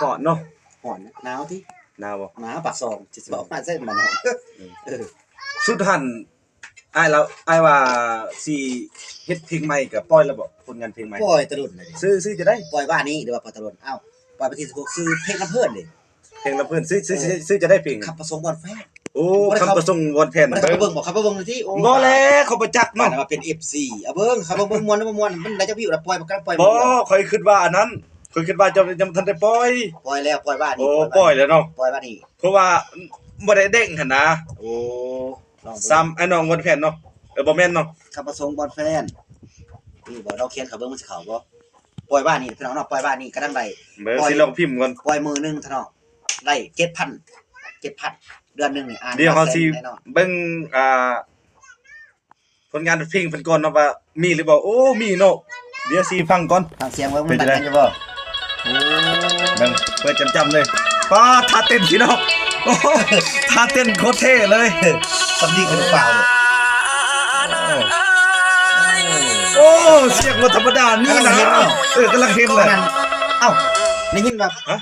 ຮ້ອນເນາະ ຮ້ອນ ໜາວຕິ ໜາວບໍ່? ໜາວ ປາກຊ່ອງ ຊິເວົ້າມາໃສ່ມານອນ ເອີ ເອີ ສຸດຫັ້ນ ອ້າຍລາວ ອ້າຍວ່າຊິເຮັດເພງໃໝ່ ກໍປ່ອຍແລ້ວບໍ່? ຜົນງານເພງໃໝ່ ປ່ອຍແຕ່ດົນແລ້ວເດ້ ຊື່ ຊື່ຈັ່ງໃດ? ປ່ອຍວານນີ້ ຫຼືວ່າປ່ອຍແຕ່ດົນ? ເອົ້າ ປ່ອຍວັນທີສິບຫົກ ຊື່ເພງລຳເພິ່ນເດ້ ເພງລຳເພິ່ນ ຊື່ ຊື່ ເອີ ຊື່ຈັ່ງໃດເພງ? ຄຳປະສົງບ່ອນແຟນ. ໂອ້ ຄຳປະສົງບ່ອນແຟນ ບໍ່ໄດ້ເຂົ້າໄປເບິ່ງບໍ່? ເຂົ້າໄປເບິ່ງໜ່ອຍຕິ. ໂອ້ ບໍ່ແລ້ວ ເຂົາບໍ່ຈັກເນາະ ວ່າເປັນເອັຟຊີ ເອົາເບິ່ງ ເຂົ້າໄປເບິ່ງມ່ວນບໍ່ມ່ວນ ມັນໄດ້ຈັກວິວລະ ປ່ອຍບໍ່ ກຳລັງປ່ອຍ ບໍ່ ຂ້ອຍຄິດວ່າອັນນັ້ນ ຂ້ອຍຄິດວ່າເຈົ້າຍັງບໍ່ທັນໄດ້ປ່ອຍ. ປ່ອຍແລ້ວ ປ່ອຍວານນີ້ ໂອ້ ປ່ອຍແລ້ວເນາະ ປ່ອຍວານນີ້ ເພາະວ່າບໍ່ໄດ້ເດ້ງຫັ້ນນາ. ໂອ້ ລອງເບິ່ງ ຊ້ຳອ້າຍນ້ອງບ່ອນແຟນເນາະ ເອີ ບໍ່ແມ່ນເນາະ ຄຳປະສົງບ່ອນແຟນ. ນີ້ບໍ່ ລອງຂຽນເຂົ້າເບິ່ງ ມັນຊິເຂົ້າບໍ່? ປ່ອຍວານນີ້ພີ່ນ້ອງເນາະ ປ່ອຍວານນີ້ກຳລັງໄດ້ ເບິ່ງ ຊິລອງພິມກ່ອນ ປ່ອຍມື້ໜຶ່ງເນາະ ໄດ້ເຈັດພັນ ເຈັດພັນ ເດືອນໜຶ່ງນີ້ ອ່ານ ດຽວເຮົາຊິເບິ່ງ ອ່າ ຜົນງານເພງເພິ່ນກ່ອນເນາະ ວ່າມີຫຼືບໍ່? ໂອ້ ມີເນາະ ດຽວຊິຟັງກ່ອນ ຟັງສຽງເບິ່ງ ມັນແມ່ນຢູ່ບໍ່? ໂອ້ ເບິ່ງ ເປີດຈ້ຳໆເລີຍ ປ້າ ທ່າເຕັ້ນພີ່ນ້ອງ ໂອ້ ທ່າເຕັ້ນໂຄດເທ່ເລີຍ ສຳນີຄືເປົ່າເລີຍ. ໂອ້ ສຽງບໍ່ທຳມະດາ ນີ້ນະ ກຳລັງເຫັນເນາະ ເອີ ກຳລັງເຫັນເລີຍ. ເອົ້າ ໄດ້ຍິນວ່າ ຮະ?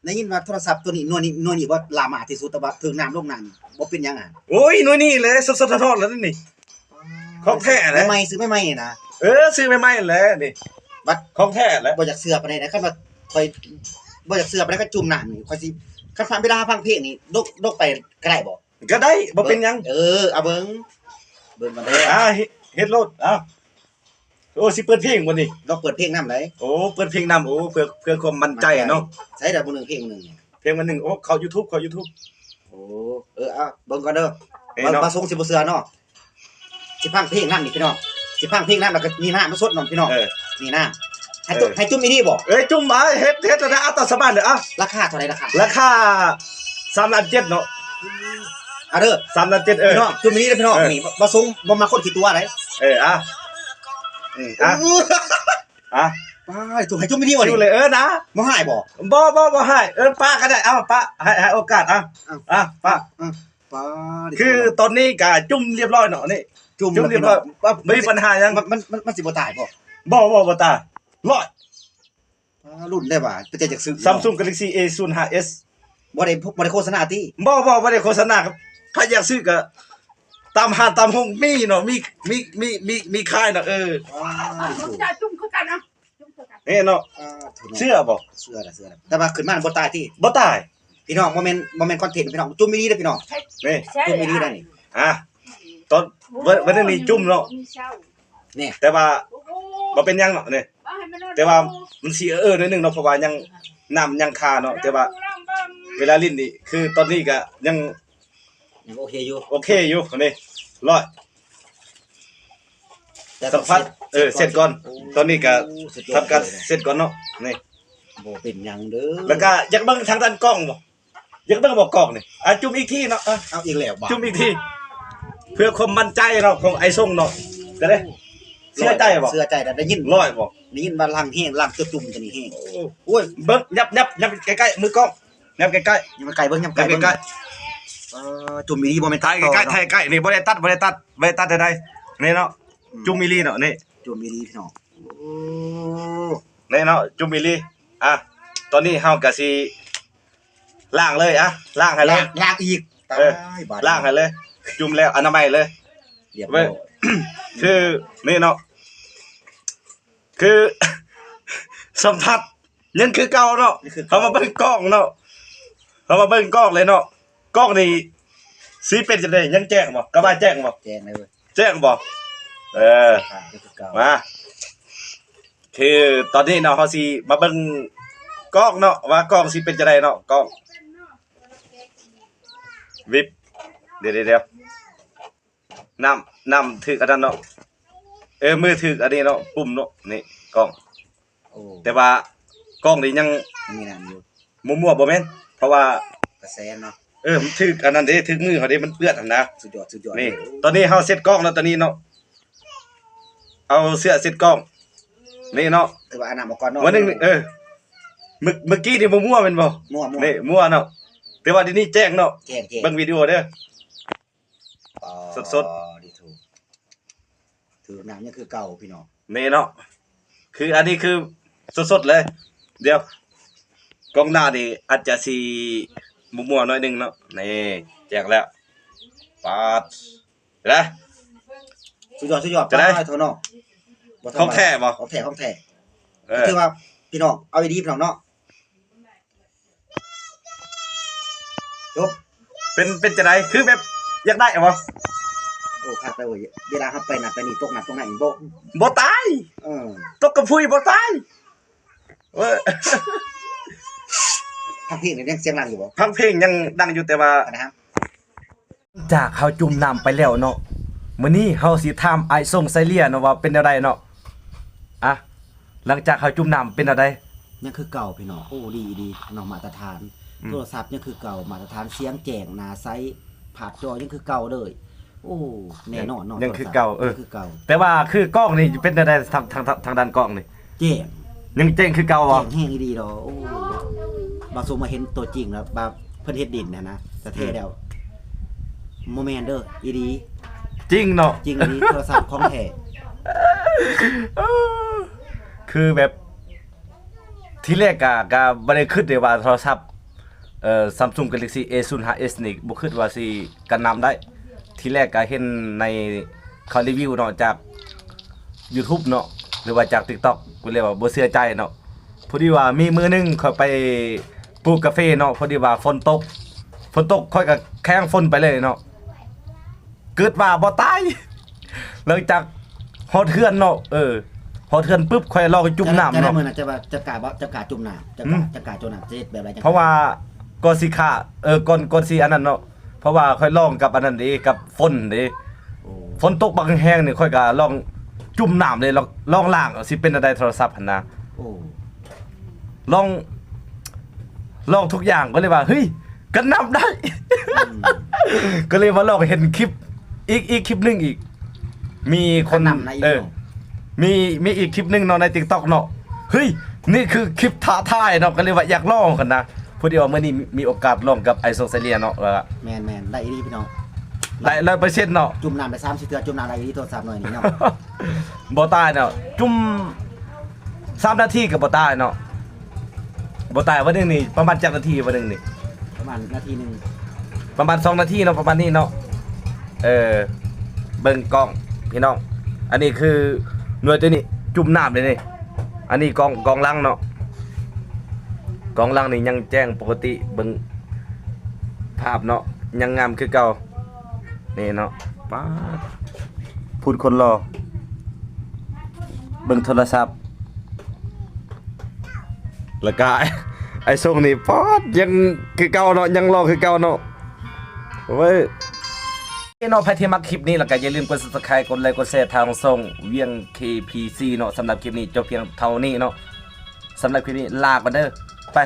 ໄດ້ຍິນວ່າໂທລະສັບໂຕນີ້ ໜ່ວຍນີ້ ໜ່ວຍນີ້ບໍ່ຫຼ້າມາທີ່ສຸດ ແຕ່ວ່າຖືກນ້ຳລົງນ້ຳບໍ່ເປັນຫຍັງອະ. ໂອ້ຍ ໜ່ວຍນີ້ແຫຼະ ສົດໆຮ້ອນໆແລ້ວນີ້ ຂອງແທ້ແຫຼະ ໃໝ່ໆ ຊື້ໃໝ່ໆນີ້ນະ. ເອີ ຊື້ໃໝ່ໆແຫຼະນີ້ ບັດຂອງແທ້ແຫຼະ ບໍ່ຢາກເຊື່ອປານໃດນະ ຄັນວ່າຂ້ອຍບໍ່ຢາກເຊື່ອປານໃດ ຄັນຈຸ່ມນ້ຳນີ້ ຂ້ອຍຊິ ຄັນຟັງ ເວລາຟັງເພງນີ້ ດົກ ດົກໄປກໍໄດ້ບໍ່? ກໍໄດ້ ບໍ່ເປັນຫຍັງ ເອີ ເອົາເບິ່ງ ເບິ່ງກ່ອນເດີ ອ່າ ເຮັດ ເຮັດໂລດ ເອົາ. ໂອ້ ຊິເປີດເພງບໍ່ນີ້? ລອງເປີດເພງນຳໄດ໋. ໂອ້ ເປີດເພງນຳ ໂອ້ ເພື່ອ ເພື່ອຄວາມໝັ້ນໃຈເນາະ ໃສ່ໄດ້ບໍ່ໜຶ່ງ ເພງໜຶ່ງ ເພງອັນໜຶ່ງ. ໂອ້ ເຂົ້າຢູທູບ ເຂົ້າຢູທູບ. ໂອ້ ເອີ ອ່ະ ເບິ່ງກ່ອນເດີ ວ່າ ວ່າຊົງຊິບໍ່ເຊື່ອເນາະ. ຊິຟັງເພງນຳນີ້ພີ່ນ້ອງ ຊິຟັງເພງນຳ ແລ້ວກໍມີນ້ຳມາຊົດນຳພີ່ນ້ອງ ເອີ ມີນ້ຳ ໃຫ້ຈຸ່ມ ໃຫ້ຈຸ່ມອີ່ຫຼີບໍ່? ເອີ ຈຸ່ມ ອ່າ ເຮັດ ເຮັດແລ້ວ ອ່າ ຕາມສະບາຍເດີ ອ່າ. ລາຄາເທົ່າໃດລາຄາ? ລາຄາສາມລ້ານເຈັດເນາະ ອ່າ ເດີ ສາມລ້ານເຈັດ ເອີ ພີ່ນ້ອງ ຈຸ່ມອີ່ຫຼີເດີພີ່ນ້ອງ ເອີ ນີ້ບໍ່ຊົງບໍ່ມັກຄົນຂີ້ຕົວະໃດ໋. ເອີ ອ່າ ອືມ ອ່າ ອ່າ ປາດ ໃຫ້ຈຸ່ມອີ່ຫຼີບໍ່ນີ້? ຈຸ່ມເລີຍ ເອີ ນະ ບໍ່ຮ້າຍບໍ່? ບໍ່ ບໍ່ ບໍ່ຮ້າຍ ເອີ ປະກໍໄດ້ ເອົາ ປະ ໃຫ້ ໃຫ້ໂອກາດ ເອົາ ເອົາ ອ່າ ປະ ເອີ ປາດ ຄືຕອນນີ້ກະຈຸ່ມລຽບຮ້ອຍເນາະ ນີ້ ຈຸ່ມລຽບຮ້ອຍ ບໍ່ມີປັນຫາຫຍັງ. ມັນ ມັນ ມັນ ມັນຊິບໍ່ຕາຍບໍ່? ບໍ່ ບໍ່ ບໍ່ຕາຍ ລອດ ອ່າ ລຸ້ນໄດ້ວ່າ ເປັນຕາຢາກຊື້ Samsung Galaxy A ສູນຫ້າ S ບໍ່ໄດ້ ບໍ່ໄດ້ໂຄສະນາຕິ? ບໍ່ ບໍ່ ບໍ່ໄດ້ໂຄສະນາ ໃຜຢາກຊື້ກໍຕາມຮ້ານຕາມໂຮງມີເນາະ ມີ ມີ ມີ ມີ ມີຂາຍເນາະ ເອີ ອ່າ ຈຸ່ມຄືກັນເນາະ ເນາະ ອ່າ ເຊື່ອບໍ່? ເຊື່ອລະ ເຊື່ອລະ ແຕ່ວ່າຂຶ້ນມາບໍ່ຕາຍຕິ? ບໍ່ຕາຍ ພີ່ນ້ອງ ບໍ່ແມ່ນ ບໍ່ແມ່ນຄອນເທັນພີ່ນ້ອງ ຈຸ່ມອີ່ຫຼີເດີພີ່ນ້ອງ ນີ້ ຈຸ່ມອີ່ຫຼີໄດ໋ນີ້ ອ່າ ຕອນ ວັນ ວັນນີ້ຈຸ່ມເນາະ ນີ້ ແຕ່ວ່າບໍ່ເປັນຫຍັງເນາະ ນີ້ ແຕ່ວ່າມັນຊິເອີໆໜ້ອຍໜຶ່ງເນາະ ເພາະວ່າຍັງ ນ້ຳຍັງຄາເນາະ ແຕ່ວ່າເວລາຫຼິ້ນນີ້ ຄືຕອນນີ້ກະຍັງ ຍັງໂອເຄຢູ່ ໂອເຄຢູ່ ນີ້ ຮ້ອຍ ແຕ່ຕ້ອງ ສຳຜັດ ເອີ ເຊັດກ່ອນ ເຊັດກ່ອນ ໂອ້ ຕອນນີ້ກະ ສຸດຍອດ ທຳການເຊັດກ່ອນເນາະ ນີ້ ບໍ່ເປັນຫຍັງເດີ ແລ້ວກະຢາກເບິ່ງທາງດ້ານກ້ອງບໍ່? ຢາກເບິ່ງບໍ່ກ້ອງນີ້? ອ່ະ ຈຸ່ມອີກທີເນາະ ເອີ ເອົາອີກແລ້ວ ຈຸ່ມອີກທີ ເພື່ອຄວາມໝັ້ນໃຈເນາະ ຂອງອ້າຍຊົງເນາະ ກໍໄດ້ ເຊື່ອໃຈບໍ່? ເຊື່ອໃຈ ໄດ້ຍິນ ຮ້ອຍບໍ່? ໄດ້ຍິນວ່າລັງແຮງ ລັງຈຸ່ມຕົວນີ້ແຮງ ໂອ້ ໂອ້ຍ ເບິ່ງ ຫຍັບ ຫຍັບ ຫຍັບໃກ້ໆ ມືກ້ອງ ຫຍັບໃກ້ໆ ຫຍັບໃກ້ໆ ເບິ່ງ ຫຍັບໃກ້ໆ ເບິ່ງ ເອີ ຈຸ່ມອີ່ຫຼີ ບໍ່ແມ່ນ ຖ່າຍໃກ້ໆ ຖ່າຍໃກ້ໆ ນີ້ ບໍ່ໄດ້ຕັດ ບໍ່ໄດ້ຕັດ ບໍ່ໄດ້ຕັດໃດໆ ນີ້ເນາະ ອືມ ຈຸ່ມອີ່ຫຼີເນາະ ນີ້ ຈຸ່ມອີ່ຫຼີພີ່ນ້ອງ ໂອ້ ນີ້ເນາະ ຈຸ່ມອີ່ຫຼີ ອ່ະ ຕອນນີ້ເຮົາກະຊິ ລ້າງເລີຍ ອ່ະ ລ້າງໃຫ້ເລີຍ ລ້າງ ລ້າງອີກ ເອີ ຕາຍບາດ ລ້າງໃຫ້ເລີຍ ຈຸ່ມແລ້ວ ອະນາໄມເລີຍ ລຽບຮ້ອຍ ຄືນີ້ເນາະ ຄື ສຳຜັດຍັງຄືເກົ່າເນາະ ຍັງຄືເກົ່າ ເຮົາມາເບິ່ງກ້ອງເນາະ ເຮົາມາເບິ່ງກ້ອງເລີຍເນາະ ກ້ອງນີ້ຊິເປັນຈັ່ງໃດ ຍັງແຈ້ງບໍ່? ກະວ່າແຈ້ງບໍ່? ແຈ້ງເລີຍ ແຈ້ງບໍ່? ເອີ ອ່າ ຍັງຄືເກົ່າ ມາ ຄືຕອນນີ້ເນາະ ເຮົາຊິມາເບິ່ງກ້ອງເນາະ ວ່າກ້ອງຊິເປັນຈັ່ງໃດເນາະ ກ້ອງ ວິບ ດຽວໆໆ ນ້ຳ ນ້ຳຖືກອັນນັ້ນເນາະ ເອີ ມືຖືກອັນນີ້ເນາະ ປຸ່ມເນາະ ນີ້ກ້ອງ ໂອ້ ແຕ່ວ່າກ້ອງນີ້ຍັງມີນ້ຳຢູ່ ມົວໆ ບໍ່ແມ່ນ ເພາະວ່າກະແສເນາະ ເອີ ມັນຖືກອັນນັ້ນເດ້ ຖືກມືເຮົາເດ້ ມັນເປື້ອນຫັ້ນນະ ສຸດຍອດ ສຸດຍອດ ນີ້ ຕອນນີ້ເຮົາເຊັດກ້ອງແລ້ວ ຕອນນີ້ເນາະ ເອົາເສື້ອເຊັດກ້ອງ ນີ້ເນາະ ຖືວ່າອາບນ້ຳອອກກ່ອນເນາະ ມື້ໜຶ່ງ ເອີ ມື້ ມື້ກີ້ນີ້ບໍ່ມົວແມ່ນບໍ່? ມົວໆ ນີ້ມົວເນາະ ແຕ່ວ່າດຽວນີ້ແຈ້ງເນາະ ແຈ້ງໆ ເບິ່ງວິດີໂອເດີ ອໍ ສົດໆ ດີໂທ ຖືກນ້ຳຍັງຄືເກົ່າພີ່ນ້ອງ ນີ້ເນາະ ຄືອັນນີ້ຄືສົດໆເລີຍ ດຽວ ກອງໜ້ານີ້ອາດຈະຊິມົວໆໜ້ອຍໜຶ່ງເນາະ. ນີ້ແຈກແລ້ວ ປາດ ເຫັນລະ ສຸດຍອດ ສຸດຍອດ ຈະໄດ້ ປາດ ເທົ່ານ້ອງ ບໍ່ທຳມະດາ ຂອງແທ້ບໍ່? ຂອງແທ້ ຂອງແທ້ ເອີ ຖືວ່າພີ່ນ້ອງ ເອົາດີໆ ພີ່ນ້ອງເນາະ. ຈົບ ເປັນ ເປັນຈັ່ງໃດ? ຄືແບບຢາກໄດ້ບໍ່? ໂອ້ ຄັກເລີຍເວີຍ ເວລາເຮົາໄປນັ້ນໄປນີ້ ຕົກນັ້ນຕົກນັ້ນບໍ່ ບໍ່ຕາຍ ເອີ ຕົກກະພຸ້ຍບໍ່ຕາຍ ເອີ ພັງເພງນີ້ຍັງສຽງດັງຢູ່ບໍ່? ພັງເພງຍັງດັງຢູ່ ແຕ່ວ່າ ອັນນັ້ນ ຈາກເຮົາຈຸ່ມນ້ຳໄປແລ້ວເນາະ ມື້ນີ້ເຮົາຊິຖາມອ້າຍຊົງໄຊເລຍເນາະວ່າເປັນແນວໃດເນາະ. ອະ ຫຼັງຈາກເຮົາຈຸ່ມນ້ຳເປັນແນວໃດ? ຍັງຄືເກົ່າພີ່ນ້ອງ ໂອ້ ດີອີ່ຫຼີເນາະ ມາດຕະຖານ ອືມ ໂທລະສັບຍັງຄືເກົ່າ ມາດຕະຖານ ສຽງແຈ້ງ ໜ້າໃສ ພາບຈໍຍັງຄືເກົ່າເລີຍ. ໂອ້ ແນ່ນອນເນາະ ຍັງຄືເກົ່າ ໂທລະສັບ ເອີ ຍັງຄືເກົ່າ ແຕ່ວ່າຄືກ້ອງນີ້ເປັນແນວໃດ? ທາງ ທາງ ທາງດ້ານກ້ອງນີ້ ແຈ້ງ ຍັງແຈ້ງຄືເກົ່າບໍ່? ແຈ້ງແຮງອີ່ຫຼີດອກ ໂອ້ ບາງຊົງມາເຫັນຕົວຈິງແລ້ວ ບາງເພິ່ນເຮັດດິນຫັ້ນນະ ສະແທ້ແລ້ວ ອືມ ບໍ່ແມ່ນເດີ ອີ່ຫຼີ ຈິງເນາະ ຈິງອີ່ຫຼີ ໂທລະສັບຂອງແທ້ ຄືແບບ ທີແລກກະ ກະບໍ່ໄດ້ຄິດເດ້ວ່າໂທລະສັບ ເອີ Samsung Galaxy A ສູນຫ້າ S ນີ້ ບໍ່ຄິດວ່າຊິກັນນ້ຳໄດ້. ທີແລກກະເຫັນໃນເຂົາຣີວິວເນາະ ຈາກ YouTube ເນາະ ຫຼືວ່າຈາກ TikTok ກໍເລີຍວ່າບໍ່ເຊື່ອໃຈເນາະ. ພໍດີວ່າມີມື້ໜຶ່ງຂ້ອຍໄປປູກກາເຟເນາະ ພໍດີວ່າຝົນຕົກ ຝົນຕົກ ຂ້ອຍກະແຂ່ງຝົນໄປເລີຍເນາະ. ເກີດວ່າບໍ່ຕາຍ ຫຼັງຈາກຮອດເຮືອນເນາະ ເອີ ຮອດເຮືອນປຶບ ຂ້ອຍລອງຈຸ່ມນ້ຳເນາະ. ຈະໄດ້ມື້ນັ້ນ ຈະວ່າ ຈະກະບໍ່ ຈະກະຈຸ່ມນ້ຳ ຈະກະ ອືມ ຈະກະຈຸ່ມນ້ຳ ຈະເຮັດແບບໃດ? ເພາະວ່າກ່ອນຊິຂ້າ ເອີ ກ່ອນ ກ່ອນຊິອັນນັ້ນເນາະ ເພາະວ່າຂ້ອຍລອງກັບອັນນັ້ນເດ້ ກັບຝົນເດ້ ໂອ້ ຝົນຕົກບັກແຮງນີ້ ຂ້ອຍກະລອງຈຸ່ມນ້ຳເລີຍ ລອງ ລອງລ້າງຊິເປັນແນວໃດໂທລະສັບຫັ້ນນະ. ໂອ້ ລອງ ລອງທຸກຢ່າງ ກໍເລີຍວ່າ ເຮີ້ຍ ກັນນ້ຳໄດ້ ອືມ ກໍເລີຍມາລອງເຫັນຄລິບອີກ ອີກຄລິບໜຶ່ງອີກ ມີຄົນ ກັນນ້ຳໄດ້ອີກ ເອີ ເນາະ ມີ ມີອີກຄລິບໜຶ່ງເນາະ ໃນ TikTok ເນາະ ເຮີ້ຍ ນີ້ຄືຄລິບທ້າທາຍເນາະ ກໍເລີຍວ່າຢາກລອງຫັ້ນນະ. ພໍດີວ່າມື້ນີ້ມີໂອກາດລອງກັບອ້າຍຊົງໄຊເລຍເນາະ ວ່າ ແມ່ນໆ ໄດ້ອີ່ຫຼີພີ່ນ້ອງ ໄດ້ຮ້ອຍເປີເຊັນເນາະ ຈຸ່ມນ້ຳໄດ້ສາມສີ່ເທື່ອ ຈຸ່ມນ້ຳໄດ້ອີ່ຫຼີ ໂທລະສັບໜ່ວຍນີ້ເນາະ ບໍ່ຕາຍເນາະ ຈຸ່ມສາມນາທີກໍບໍ່ຕາຍເນາະ ບໍ່ຕາຍ. ວັນໜຶ່ງນີ້ປະມານຈັກນາທີ? ວັນໜຶ່ງນີ້ປະມານນາທີໜຶ່ງ ປະມານສອງນາທີເນາະ ປະມານນີ້ເນາະ. ເອີ ເບິ່ງກ້ອງພີ່ນ້ອງ ອັນນີ້ຄືໜ່ວຍໂຕນີ້ຈຸ່ມນ້ຳເດ້ນີ້. ອັນນີ້ກ້ອງ ກ້ອງຫຼັງເນາະ ກ້ອງຫຼັງນີ້ຍັງແຈ້ງປົກກະຕິ ເບິ່ງພາບເນາະ ຍັງງາມຄືເກົ່າ. ນີ້ເນາະ ປາດ ພຸ້ນຄົນຫຼໍ່ ເບິ່ງໂທລະສັບ ແລ້ວກະໄອ້ຊົງນີ້ ປາດ ຍັງຄືເກົ່າເນາະ ຍັງຫຼໍ່ຄືເກົ່າເນາະ ໂອ້ຍ. ເນາະ ໃຜທີ່ມັກຄລິບນີ້ ແລ້ວກະຢ່າລືມກົດ Subscribe ກົດໄລ ກົດແຊ ທາງຊ່ອງວຽງ ເຄ ພີ ຊີ ເນາະ. ສຳລັບຄລິບນີ້ຈົບພຽງເທົ່ານີ້ເນາະ ສຳລັບຄລິບນີ້ລາກ່ອນເດີ ໄປ.